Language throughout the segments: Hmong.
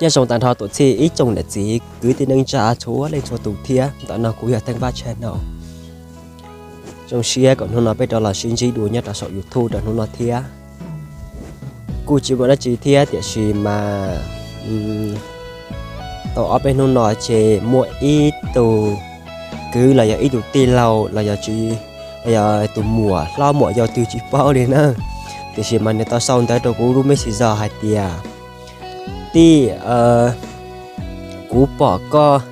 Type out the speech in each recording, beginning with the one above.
Nyob zoo tag nrho tuam txhij ib tsoom niam txiv kwv tij neej tsa txhua leej txhua tus thiab. Ntawm no kuv yog Teej Vaj Channel. Zoo siab kom hnub no peb rov los sib ntsib dua nyob rau saum YouTube rau hnub no thiab. Kuj tsis muaj dab tsi thiab tiam sis mas tau ob peb hnub no ces muaj ib tug kwv los yog ib tug tij laug los yog tsis, los yog tus muam hlob muam yau twg tsis paub li na. Tiam sis mas nws tau sau ntawv rau kuv lub messenger hais tias, tij, kuv pom koj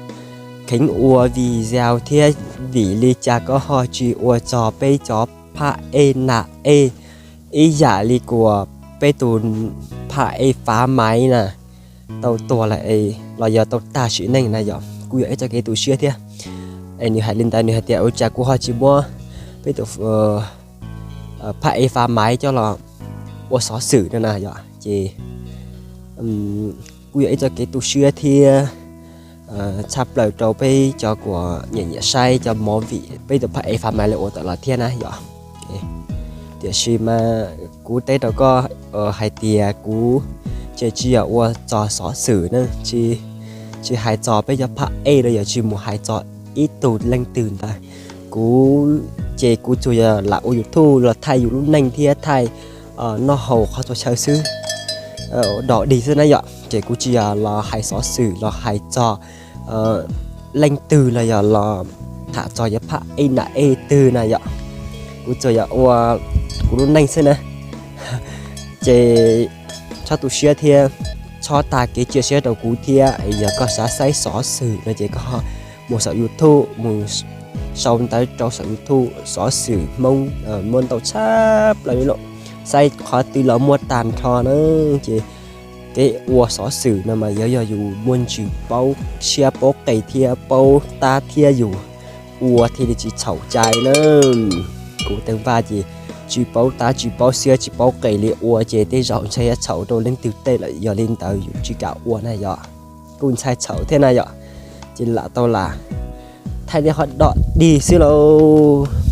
kheev ua video thiab, vim li cas koj ho tsis ua txog peb cov phaj ej nam ej ib yam li kuas peb tus phaj ej Fav Maiv na tau tuag lawm los yog tau tag sim neej na yom. Kuj yog ib txoj kev tu siab thiab. Es nws hais li ntawd, nws hais tias ua cas kuv ho tsis muab peb tus phaj ej Fav Maiv coj los ua xov xwm no na yom. Ces kuj yog ib txoj kev tu siab thiab tshaj plaws rau peb cov uas nyiam nyiam saib cov movie peb tus phaj ej Fav Maiv lawv ua tawm los thiab na yom. Tiam sis mas kuv teb rau koj hais tias kuv ces tsis yog ua txog xov xwm na, tsis hais txog peb cov phaj ej los yog tsis mus hais txog ib tug leej twg ntawd. Kuv ces kuv tsuas yog lam ua YouTube los thaij yus lub neej thiab thaij noj haus qhov txhua chaw xwb, dog dig xwb na yom. Ces kuv tsis yog los hais xov xwm los hais txog leej twg los yog los tham txog cov phaj ej nam ej twg na yom. Kuv tsuas yog ua kuv lub neej xwb na. Ces txhob tu siab thiab txhob tag kev cia siab rau kuv thiab. Yog koj xav saib xov xwm no ces koj mus saum YouTube mus sau ntawv rau saum YouTube xov xwm Hmoob muaj ntau tshaj plaws li lawm. Saib qhov twg los muaj tag nrho na. Ces kev ua xov xwm no mas yog yog yus muaj ntsis paub siab paub qis thiab paub tab thiab yus ua thiaj li tsis txhaum cai na. Kuv Teej Vaj ces tsis paub tab tsis paub siab tsis paub qis li ua ces tej zaum ntshai yuav txhaum rau leej twg tej lawm, yog li ntawd yus tsis kam ua na yom. Kuj ntshai txhaum thiab na yom. Ces lam tau lam thaij tej qhov dog dig xwb lauj.